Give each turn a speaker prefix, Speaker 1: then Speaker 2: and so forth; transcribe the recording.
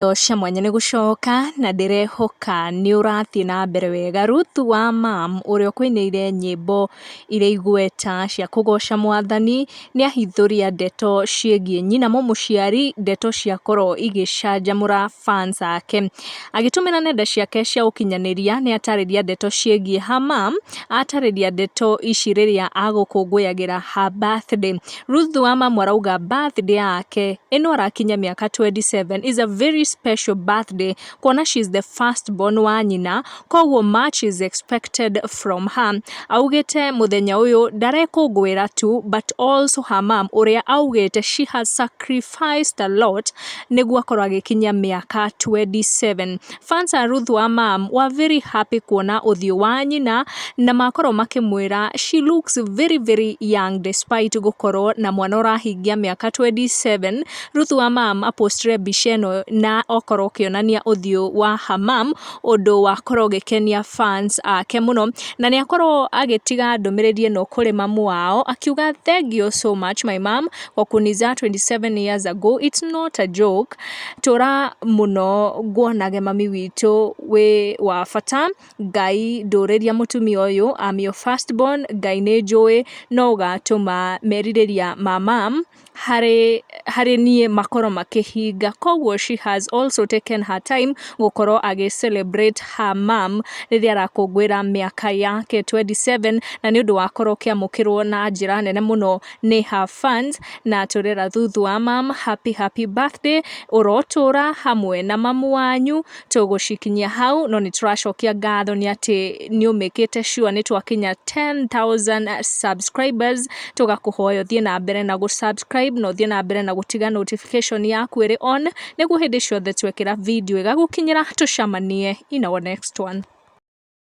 Speaker 1: Cia mwanya nĩ gũcoka na ndĩrehoka nĩ ũrathiĩ na mbere wega. Ruth wa Mam ũrĩa ũkũinĩire nyĩmbo irĩ igweta cia kũgoca Mwathani, nĩ ahithũria ndeto ciĩgiĩ nyina mũmũciari, ndeto ciakorwo igĩcanjamũra fans ake. Agĩtũmĩra nenda ciake cia ũkinyanĩria nĩ atarĩria ndeto ciĩgiĩ her mom, atarĩria ndeto ici rĩrĩa agũkũngũyagĩra her birthday. Ruth wa Mam arauga birthday yake ĩno arakinyia mĩaka 27 is a very special birthday kuona she is the first born wa nyina, koguo much is expected from her. Augĩte mũthenya ũyũ ndarekũngũĩra tu but also her mom, ũrĩa augĩte she has sacrificed a lot nĩguo akorwo agĩkinyia mĩaka 27. Fans a Ruth wa Mam were very happy kuona ũthiũ wa nyina na makorwo makĩmwĩra she looks very very young despite gũkorwo na mwana ũrahingia mĩaka 27. Ruth wa Mam apostire mbica ĩno na okorwo ũkĩonania ũthiũ wa her mom, ũndũ wakorwo ũgĩkenia fans ake mũno, na nĩ akorwo agĩtiga ndũmĩrĩri ĩno kũrĩ mamu wao akiuga, "Thank you so much, my mom, kwa kunizaa 27 years ago. It's not a joke. Tũra mũno nguonage mami witũ, wĩ wa bata. Ngai ndũrĩria mũtumia ũyũ. I'm your first born. Ngai nĩ njũĩ no ũgatũma merirĩria ma mam harĩ niĩ makorwo makĩhinga." Koguo she has also taken her time gũkorwo agĩ celebrate her mom rĩrĩa arakũngũĩra mĩaka yake 27, na nĩ ũndũ wakorwo ũkĩamũkĩrwo na njĩra nene mũno nĩ her fans. Na tũrera Ruth wa Mam happy happy birthday, ũrotũra hamwe na mamu wanyu. Tũgũcikinyia hau, no nĩ tũracokia ngatho nĩ atĩ nĩ ũmĩkĩte sure nĩ twakinya 10,000 subscribers. Tũgakũhoya ũthiĩ na mbere na gũ-subscribe na ũthiĩ na mbere na gũtiga notification yaku ĩrĩ on nĩguo hĩndĩ ciothe twekĩra video ĩgagũkinyĩra. Tũcemanie in our next one.